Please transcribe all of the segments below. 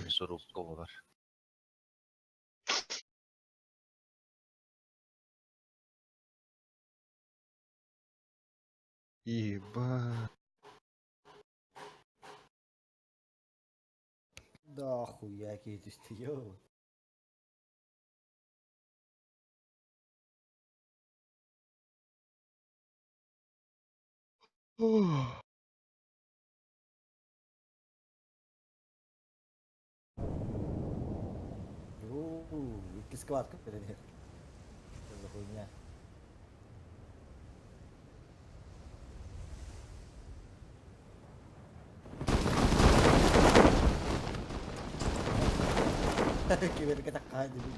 Сурукка буолар. Ебать. Да хуя киһи түстэ йоо. Уу, иккис складка кэлэн иһэр. Что за хуйня? Киберге таккаһа дибин.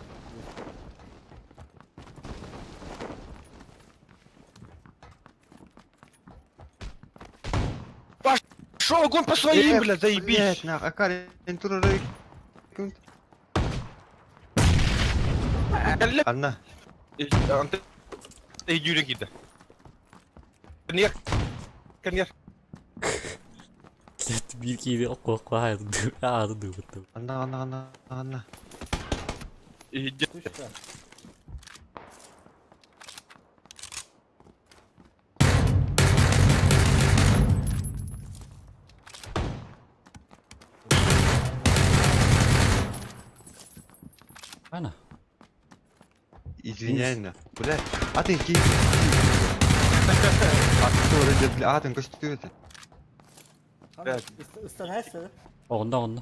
Пошел огонь по своим, бля, заебись! Блять, нах, акари, турары. Анна. Өйдүүрэн киирдэ. Кэнниэр. Кэнниэр. Биир киири оккуохха ааты дыыбыттым. Анна, анна, анна, анна. Иһирдьэ. Тушка. Ана. Извиняй, на. Бля, а ты ки. А ты вроде, бля, а ты көстүү это. Ыстанайсың. Оҕунда оҕунда.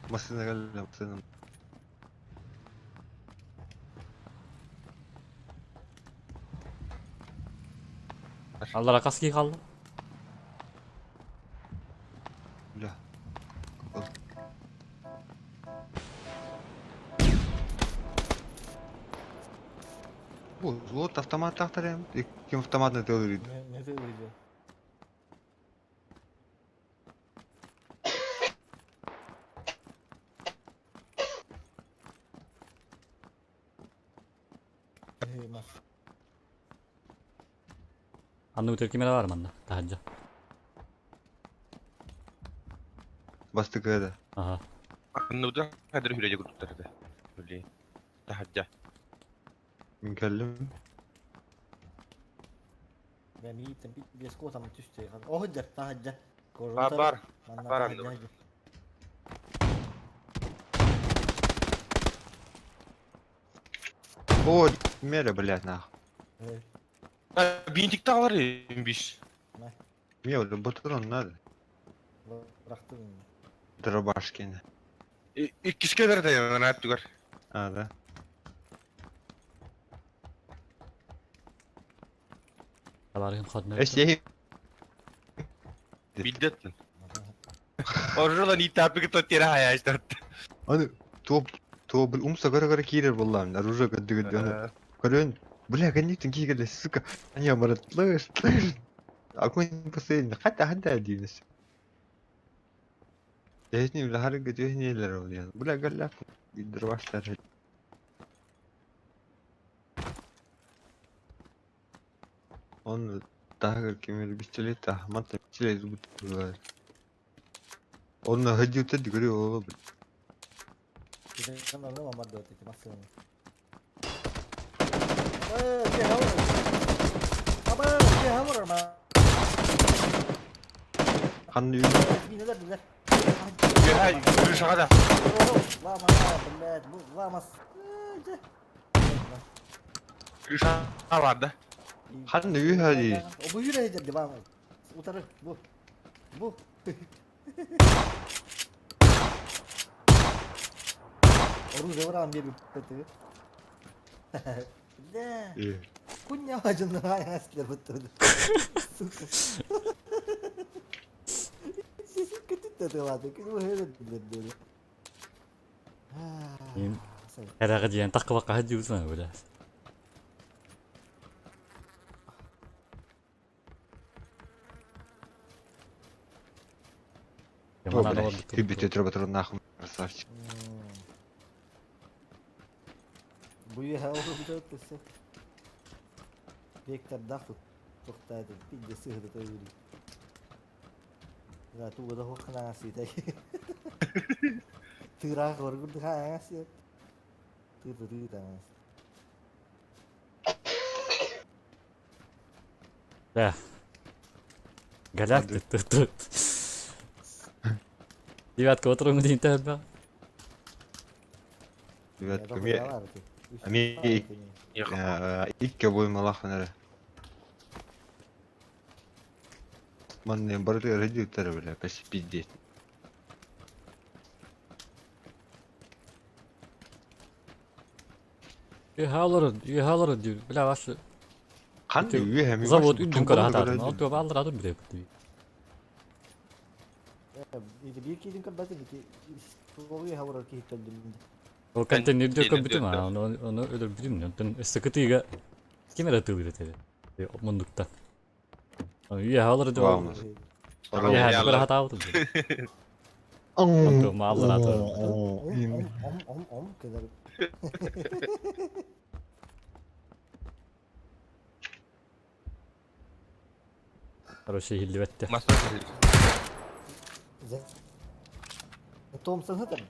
Машина кэллэ, машина. Аллара хас киһи хаалла? Бля. Бу, вот автомат тахтарым. Ким автоматны тылыр Не ты выйди. Анны үтер ким эрэ баар манна таһырдьа. Бастыкы да. Аха. Анныбытын хадыр хүлэжэ курдуктар этэ. Блин. Таһырдьа. Мин кэллим. Бля, миитен биэс куотам түстэ. Оһуджа, таһырдьа. Бар бар. Бар анны. О, мере, блядь, нах. Бинтик тағалар биш. Мне уже батрон надо. Бырахтым. Дробашкины. Иккиске дәрді янына түгер. А, да. Аларыгын ходна. Эсей. Билдеттин. Оржолан итапы то тера хаяштат. Аны топ топ умса көрө-көрө киирэр буоллаҕым, оружие көрдүгүт аны көрөн, бля, кэнниттэн киирэлэ, сука, они оборот, слышь, слышь, огонь последний, хата хата диибис. Дэһитини бля харыгы түһүнүөлэр ол диэн, бля, галляк, дробаштар. Он таһыгар ким эрэ пистолет ахмат пистолет бутылар. Онно ходил говорю, ол ханны Крышаға да. Крышаға бар да. ханны үһэ дии. Бу yürüyecek bana. Utarı bu. Bu. Оружие вран бери ты. Да. Куня бажын аястыр бутты. Сука. Сесик көтүттө тылады. Күн өйрөт билет. Эрэҕэ диэн таххыбакка сылдьыбытын бля. О, блядь, ты бите патрон нахуй, красавчик. Бу яа бүтөттөсө. Вектордаах туохтаа пиздец сыһыта өлүү. Да туга да хуох ханаасыйтай. Тыыраах оргурду ханаасыйат. Тыырды тыырдаҥас. Да. Голяк ты тут. Девятка отыруҥ диин тэһэлбэх. Девятка ми Ами икки обоймалаах эрэ. Манна барыта радиоттара бля, почти пиздец. Үөһэ олорор диир. Бля, ваши Ханна үөһэ ми завод үрдүн көрө хатаатын. Ол туоба аллараатын билэ бит. Ити биир киһитин көрбөтүм, ити туолу үөһэ олорор киһи көрдүм. Ол контейнер үрдүн көрбүтүм аа, ону ону өлөрбүтүм. Онтон өссө кытыыга ким эрэ тыылыр этэ. Мундуктан. Үөһэ олорор диир. Үөһэ көрө хатаабытым. Онтон аллараатын. Ом ом ом ом кэлэр. Короче, иһиллибэттэ. Томсон сытар.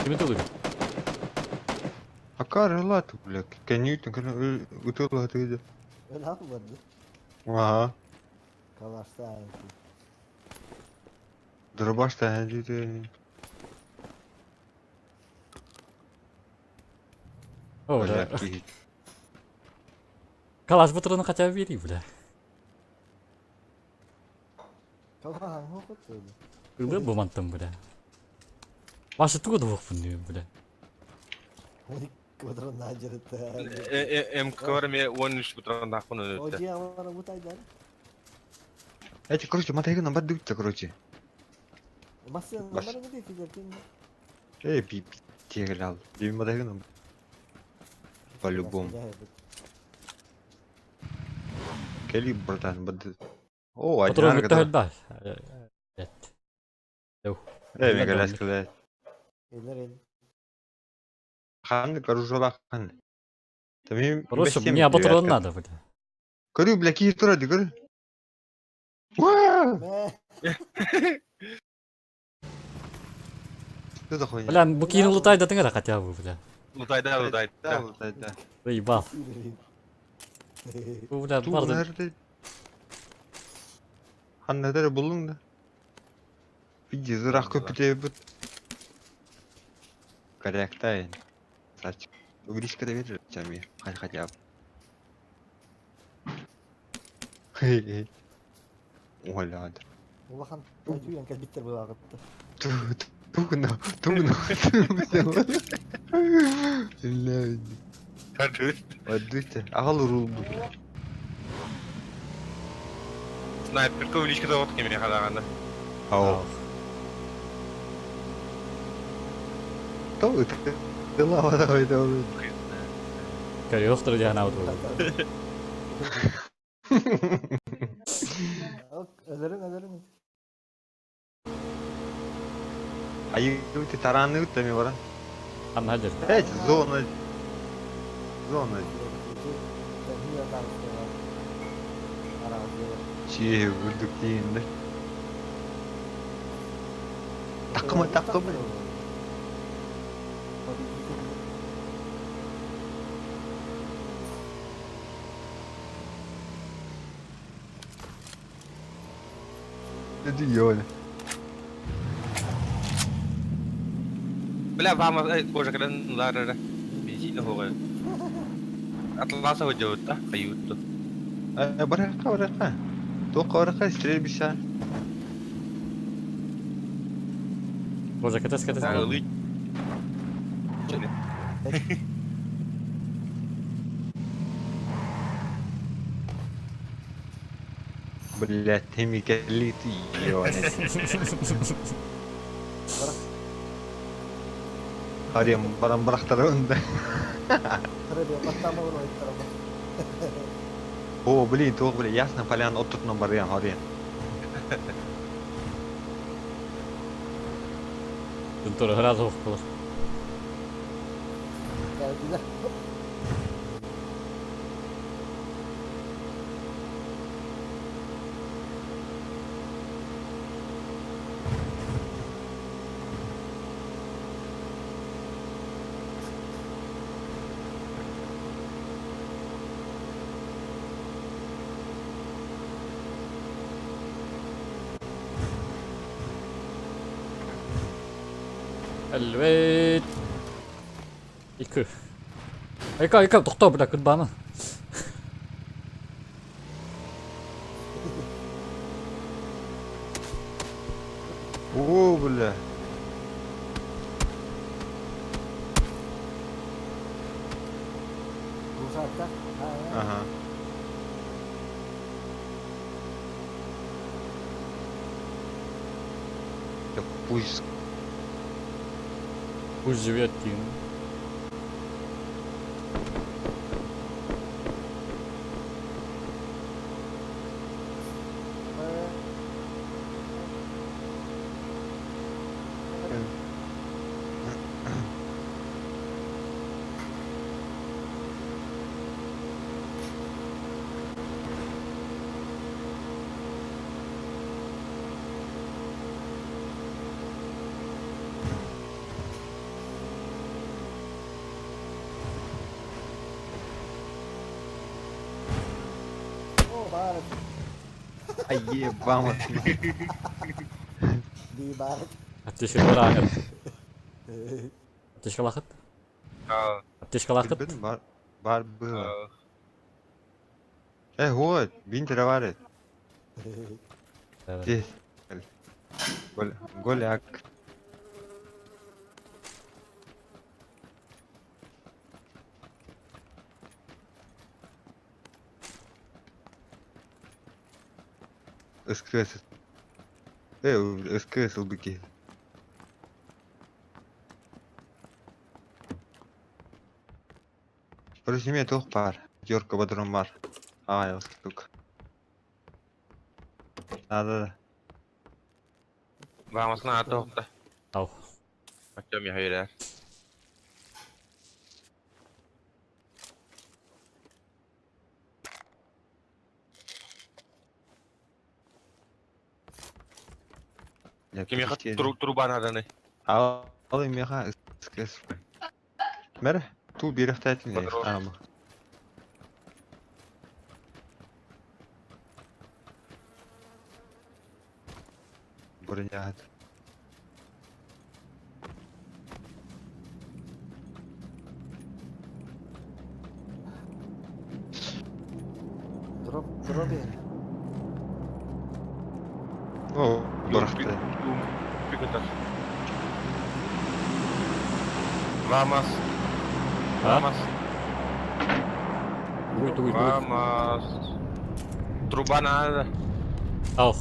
Кими тылыгын? Акар ылат, бля, кэнниитин кэлэн ытыалаһытыгы. Өлөөх барды. Ага. Калаштаан. Дробаш та О, бля. Калаш батырыны хотя бы бери, бля. Калахан хохот. Ылы бу мантан, бля. Ваша тугу двух бля. Квадронна дьарытта. МК ме 13 патрондаахпын өлөттө. Ожи амара бутайдар. Эти, короче, матайгы на бардыбытта, короче. Басын Бас. бары бу дейт. Эй, пи теграл. Би матайгы на по-любому. Кели, братан, барды. О, Патрон одинарка, бүтэ да. хөлбә. Эт. Эй, мегаляска, да. Элер эл. Хан, оружие хан. Там Короче, мне патрон надо, бля. Көрү, бля, киир турады, көрү. Уа! Мэ. Что за хуйня? Бля, бу киин лутай да тыңара хотя бы, бля. Лутайда, лутайда. Да, лутайда. Заебал. Бу, бля, Ту, барды. nerede? Хан nerede buldun da? Bir zırах көпүтэ бут. Корректа. Сач. Увеличка да берер чами. Хай хотя бы. Хей. Оля. Улахан түйен кэлбиттер булагытты. Ту тугна, тугна, тугна. Адыте. Агал рул бу. Снайперка увеличка да от кемере халаганда. Ау. То это лава давай давай. Көрүөхтөр диэн аут буолла. Өлөрүн өлөрүн. Айы тараны үттеме бара. Анна хадыр. Эт зона. Зона. Чие үрдүк дейінді. Такымы такымы. Dedi йоли. Бля, вама кожа кэлэн ларара. Бензин хоҕа. Атласа ходжоутта, кайютто. Барака барака. Тоқ барака стрельбища. Боже, катас катас. Ылый. Блять, ты ты ёбаный. Харем барам барахтарында. О, блин, туох били, ясно полян оттутунан барыан, хорыан. Тура сразу охтулар. Geldiler. Элбэт. Икки. Айка, айка, тохтоо, бля, кырбаама. О, бля. Uzakta. Ha, Ага. Так пусть Пусть живет Тин. О, баар. Ебама. Дии баар. Аптечка Аптечкалаахыт? Аптечкалаахыт? Бар, бар было. Э, вот, винтер варит. Здесь. Голяк. СКС. СКС ЛБК. Короче, мне туох пар. Пятерка патрон бар. А, я штука. Да-да-да. Баамасына ата охта. Ау. Артем я хайра. Кимиэхэ трубанаданы. Ал меха СКС. Мэр, ту берехтәтин. Патрон. Бронят. Дроп, дроби. О, барахты. Пикатар. Вамас. А? Вамас. Тугуй, тугуй, тугуй. Вамас. Труба надо. Ау.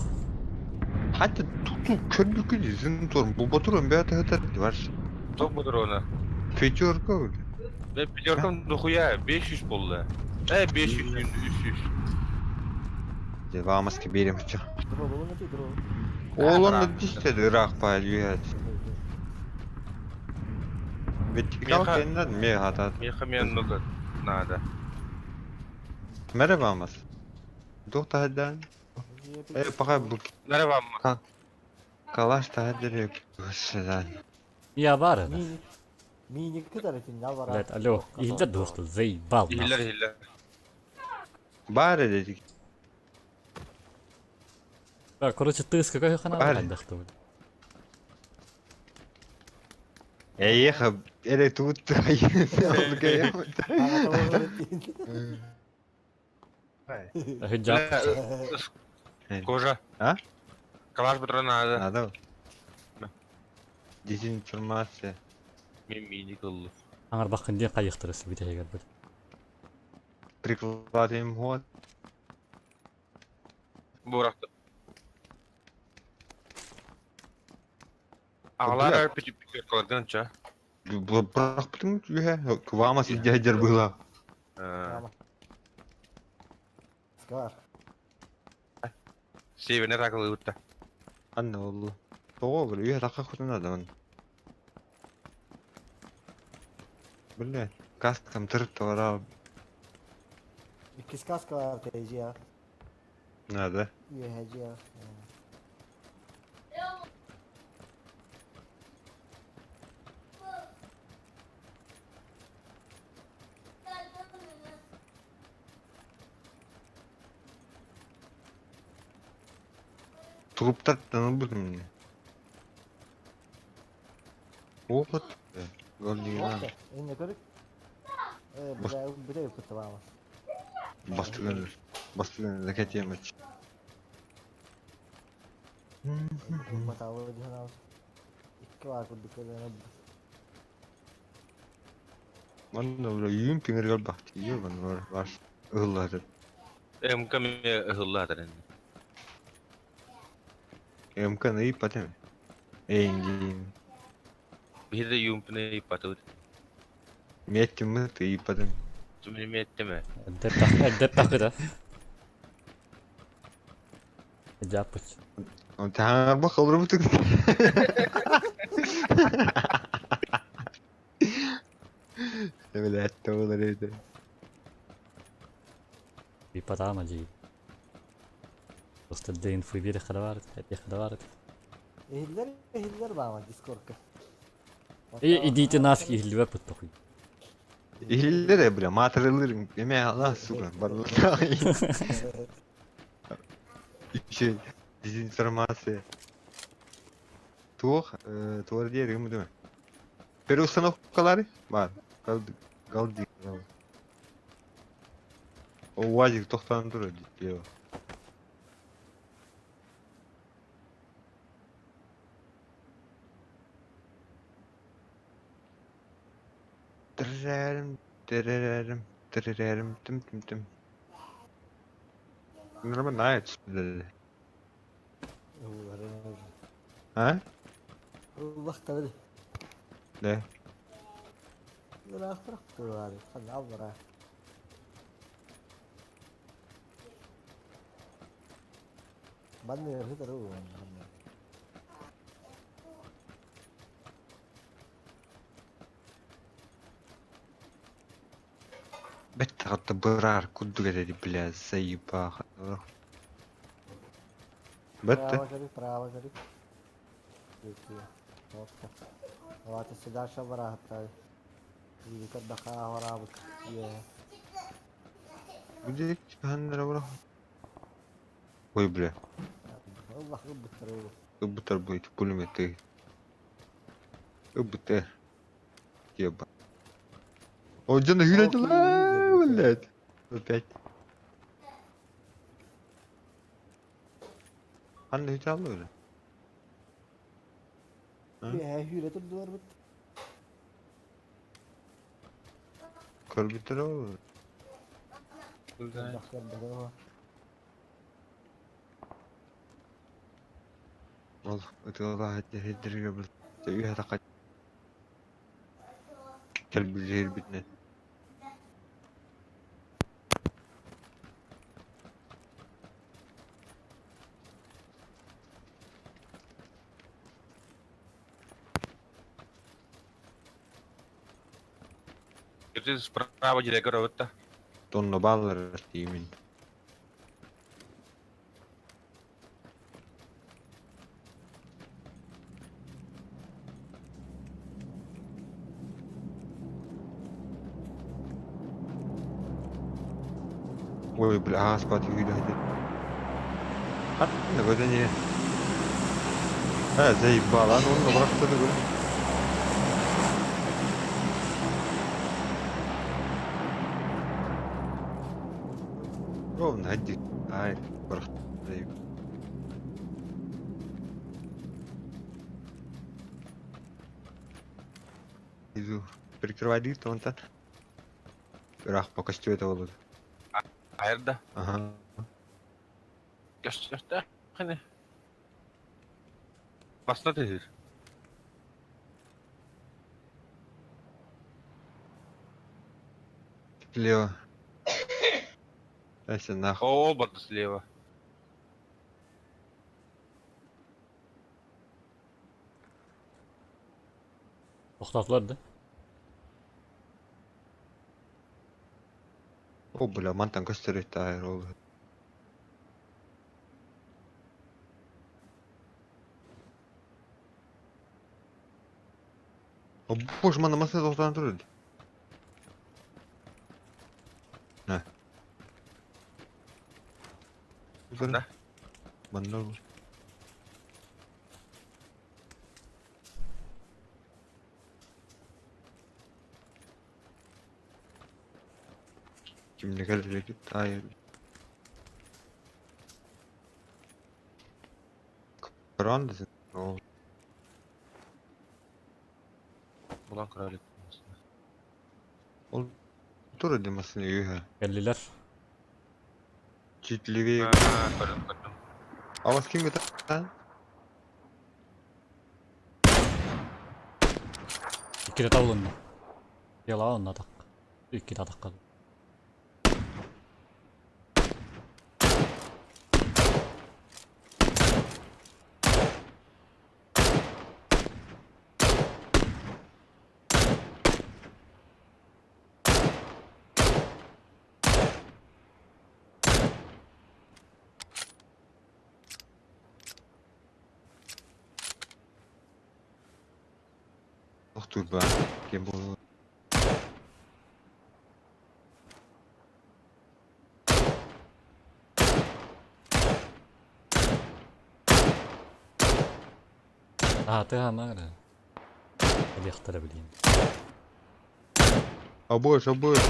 Хәтта туту көрбүкү дизин торм. Бу батырым бәте хәтер бар. Топ патрона. Пятерка. Бе пятеркам дохуя 500 болду. 500 300. Вамас ке берем чы. Дроп, ол не дроп. Олон дистеді Ирак па лүйәт. Вертикал Меха- кеннен ме хатат. Меха мен много надо. Мере вамас. Доктор хадан. Пока бу Наре вам. калаш та Господи. Я бар это. Мини. Мини кытар этин ал бар. Блядь, алло. Иһиллэр дуохтул, заебал. Хиллер хиллер. Бар дедик. Так, короче, ты с какой хана Бар. дохтул. Ехав, эле тут. Хиджаб. Кожа. А? Калаш патрона надо. Надо. Дезинформация. Мен мини кылды. Аңар бақын ден қайықтырысы бит егер бір. Прикладываем год. Буракты. Ағалар пятеркалардан ча. Бірақ бүтін үйе. Вамас идея было. Кааска бар. Северный ракылы ытта. Анна oldu. Тоҕо били үйэ тахха кутунадамын. Бля, каскам тырып товара Иккис кааска бар тэйдьиэ. надо. Үөһэ дьиэ. Туруптаттан ылбытым мне. Опыт. Голлиган. Инне көрүк. Э, бля, бля, кутабамас. Бастыган. Бастыган закатемыч. Батавы дьаһанабыт. Икки баар курдук көрөн Манна бля үйүм пиңиргер бахты. Ёбан бар бар. Ыллады. МК ме ыһыллаатар энди. МК ны иппатым. Эйндим. Биһиде юмпны иппатыбыт. Меттим ты иппатым. Түмүн меттеме. Эрдеп такыда. Жапыч. Он таңарба кылдырып Блядь, олар edi. Иппатаама жи. Просто день фуйбири хадаварт, эти хадаварт. Ehiller ehiller баама дискордка. И идите нафиг ихлибе путтохуй. İlle de бля, матырылырым. Эме Allah сука, барлык. Şey, дезинформация. Туох, туор диэр ким дeme. Переустановкалары бар. Галди, галди. О, УАЗик тохтан турар дип. Тырырарым, тырырарым, тырырарым, тым тым тым. Нормально, А? Уллахтабы. Да. Аллара. Банны хытар уу. Бетте хатта бырар кудду кетеди, бля, заеба. Бетте. Право гори, право гори. Давайте сюда шабара хатта. Видите, барабыт. Где ханнара бара? Ой, бля. Аллах ыбыттар уу. Ыбытар будет пулеметы. Ыбытар. Еба. О, где на блядь. Опять. Ханна хүталлы öyle. Үе хүрэ турдулар бит. Көрбүттер ол. Ол ытыла хеддерге бил. Үйе тақа. Кел битне. Кирти справа директор ытта. Тонно баллар деймин. Ой, бля, спать үйді хеді. Аттына көдене. А, заебал, а, ну, бырақтыды көр. Ровно хадди. Ай, бырақты. Заебал. Иду. Прикрывай дверь, вон там. Рах, пока что это было. Айырда. Ага. Көстө. Хане. Баста тehir. Слева. Эсэ нах. О, барда слева. Тохтоотулар да? О, бля, мантан көстөр таайыр ол. О, боже, манна машина тохтоон турар. На. Да. Манна ол. Кимне кэллэкит таайыр. Корон десен. Ол. Булан кролик. Ол турар ди машина үйе. Кэллилэр. Чуть левее. Көрдүм, көрдүм. А вас ким это? Иккитэ табылынна. Дела онно атахха. Иккитэ атахха. Тохтуур баа. Ким буолуо. Ааты хаамаҥ эрэ. Кэлиэхтэрэ билигин. Обоешь, обоешь.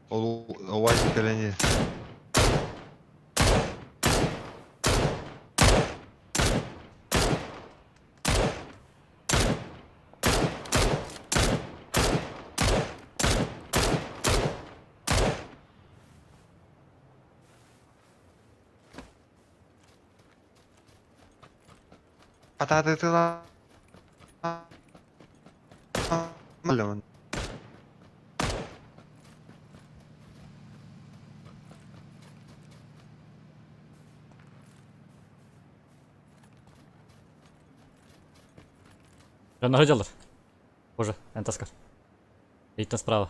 Ол УАЗик кэлэн Атаатытыла. Дьонно дьаллар. Боже, эн таскар. Эйтэн справа.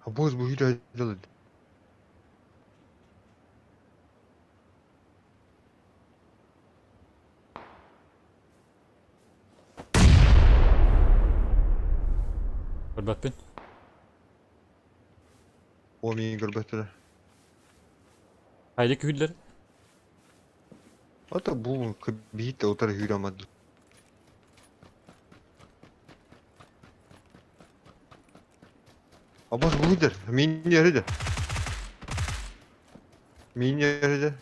Обоз бу хире делает. Көрбөппүн. О миин көрбөттөрө. Хайда күһүллэр. Ата бу биһитте утары хүүрэмад. Обоз бу хидер. Миин яриде. Миин яриде.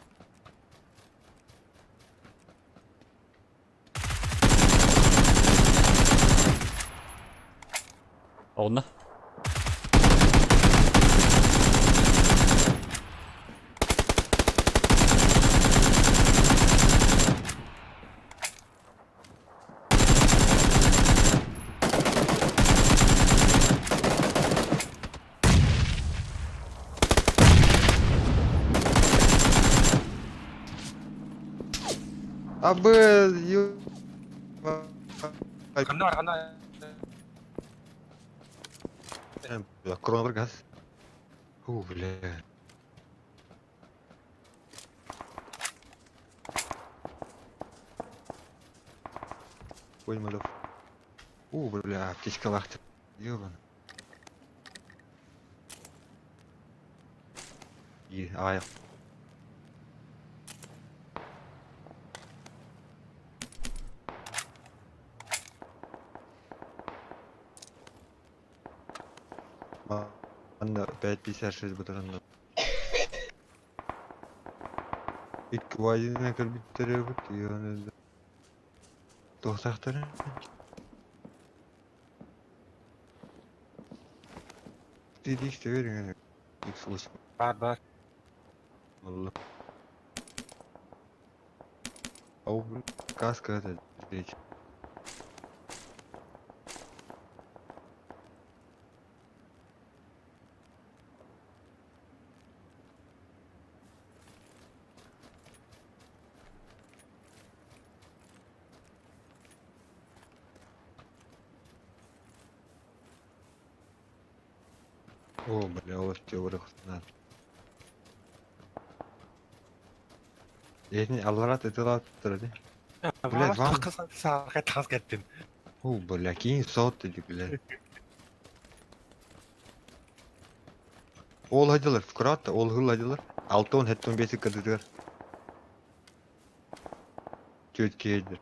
Онно. Абы ю. Ханна бар, ханна. Кронобер газ. Фу, бля. Ой, малев. У, бля, аптечка лахты. Ёбан. И, ай. Манна 5.56 батаранна. Икки вайдина кэлбиттэрэ эбит, ион Туохтаахтара? Ти тэбэр X8 Бар, бар. Алла. Ау, каска это речь. О, бля, ол теориясынан. Эһини алларат ытылааттар ди. Блядь, вам... Саарга таас кеттим. О, бля, кийин соот диди, бля. Ол хадылар, вкратце, ол хыл хадылар. Алтон хеттон бесик кадыдыр. Чуть кейдер.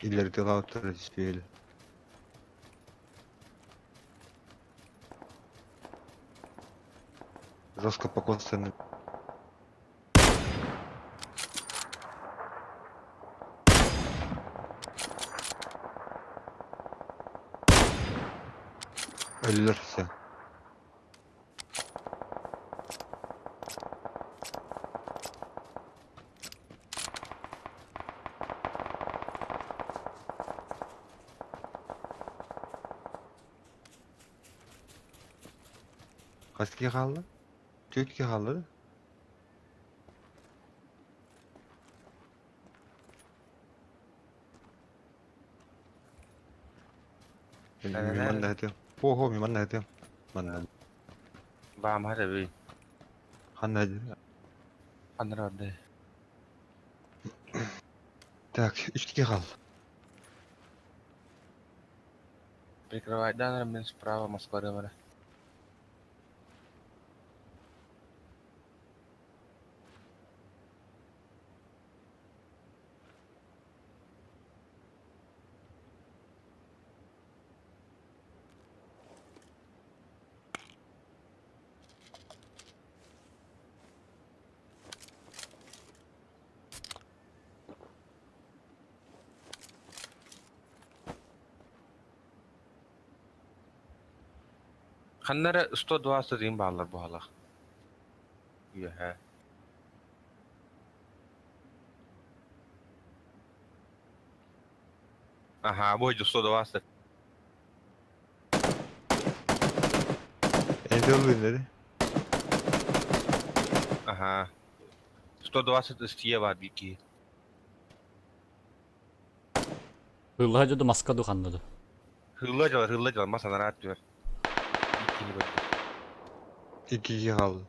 İleri ытылааттар түспейли. Жестко покоцаны. Өллөр все. Хас киһи хаалла? Түөрт киһи хаалла да? Мин этим. Ого, мин манна этим. Манна. Баамар эби. Ханна дир. Анрады. Так, үч киһи хаалла. Прикрывать даннер мен справа Москва бар. Ханнара 120 дейін бағалар бұғалақ. Үйе. Аха, бұл 120. Энди ыллыын dedi. Аха. 120 ыстие бар бики. Hırlı hacı da maska dukanladı. Hırlı жалар, hırlı жалар, масанар ат diyor. Иккини көрдүм. Икки киһи хаалла.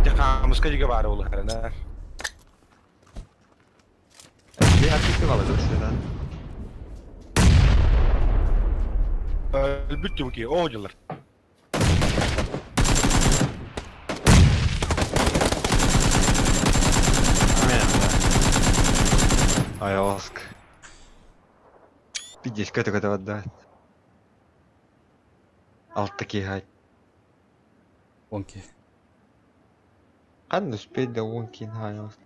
Жакамыска жиге бар ол харана. Энди атыты хаалла да. Бүттү буки, о жылар. Айоск. Пиздец, көтө көтө барды. Алта киһи. Онки. Ханна успеть да он кин айоск.